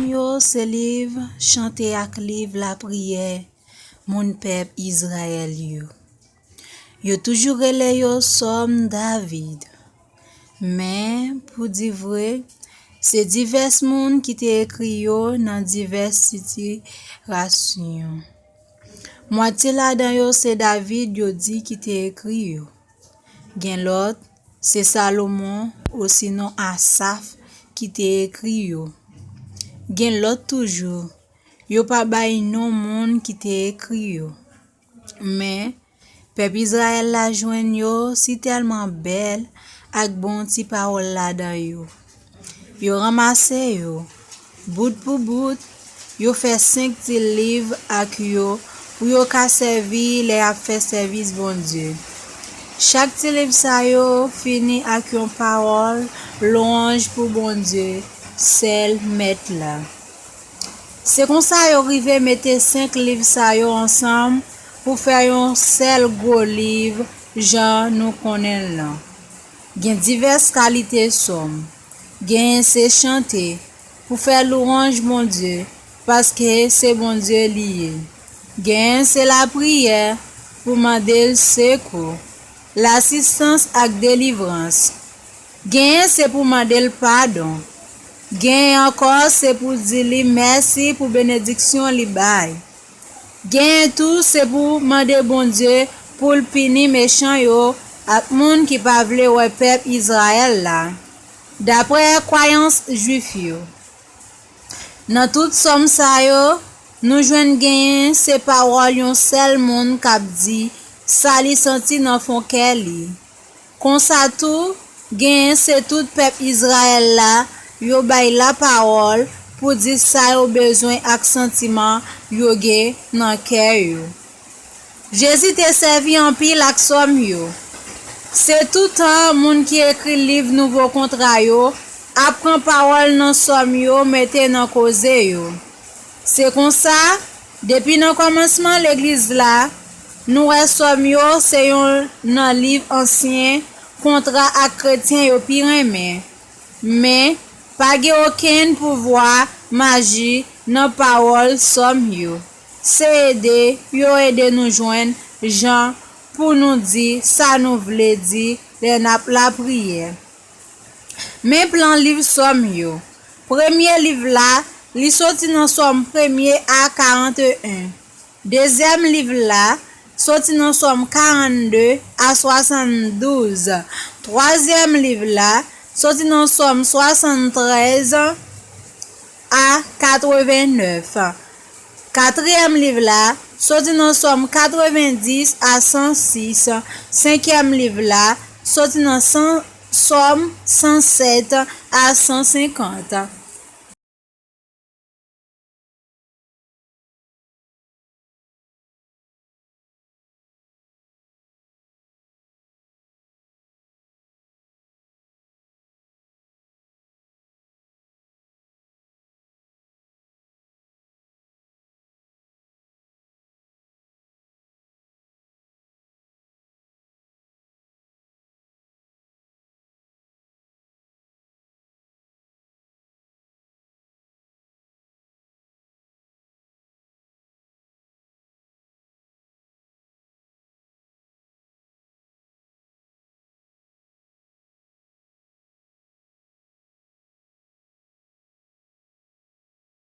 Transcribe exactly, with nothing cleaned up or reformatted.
Yo se liv chante ak liv lapriyè moun pèp Izrayèl yo. Yo toujou rele yo Sòm David. Men, pou di vre, se divès moun ki te ekri yo nan divès sitiyasyon. Mwatye ladan yo se David yo di ki te ekri yo. Gen lòt, se Salomon, osinon Asaf, ki te ekri yo. Gen lòt toujou, yo pa bay non moun ki te ekri yo. Men, pèp Izrayèl la jwenn yo sitèlman bèl ak bon ti pawòl ladan yo. Yo ranmase yo, bout pou bout, yo fè senk ti liv ak yo pou yo ka sèvi lè y ap fè sèvis Bondye. Chak ti liv sa yo fini ak yon pawòl lwanj pou Bondye, sèl Mèt la. Se konsa yo rive mete senk liv sa yo ansanm pou fè yon sèl gwo liv jan nou konnen l lan. Gen divès kalite sòm. Genyen se chante pou fè lwanj Bondye, paske se Bondye li ye. Genyen se lapriyè pou mande l sekou, lasistans ak delivrans. Genyen se pou mande l padon. Genyen ankò se pou di li mèsi pou benediksyon li bay. Genyen tou se pou mande Bondye pou l pini mechan yo ak moun ki pa vle wè pèp Izrayèl la, daprè kwayans Jwif yo. Nan tout sòm sa yo, nou jwenn genyen se pawòl yon sèl moun k ap di sa li santi nan fon kè li. Konsa tou, genyen se tout pèp Izrayèl la yo bay lapawòl pou di sa yo bezwen ak santiman yo gen nan kè yo. Jezi te sèvi anpil ak sòm yo. Se toutan moun ki ekri liv Nouvo Kontra yo ap pran pawòl nan sòm yo mete nan koze yo. Se konsa, depi nan kòmansman legliz la, nou wè sòm yo se yon nan liv ansyen kontra ak kretyen yo pi renmen. Men, pa gen okenn pouvwa maji nan pawòl sòm yo. Se ede yo ede nou jwenn jan pou nou di sa nou vle di lè n ap lapriyè. Men plan liv sòm yo. Premye liv la, li soti nan sòm premye a karanteyen. Dezyèm liv la, soti nan sòm karannde a swasanndouz. Twazyèm liv la, soti nan sòm swasanntrèz a katrevennèf. Katriyèm liv la, soti nan sòm katrevendis a san sis. Senkyèm liv la, soti nan san, sòm san sèt a san senkant.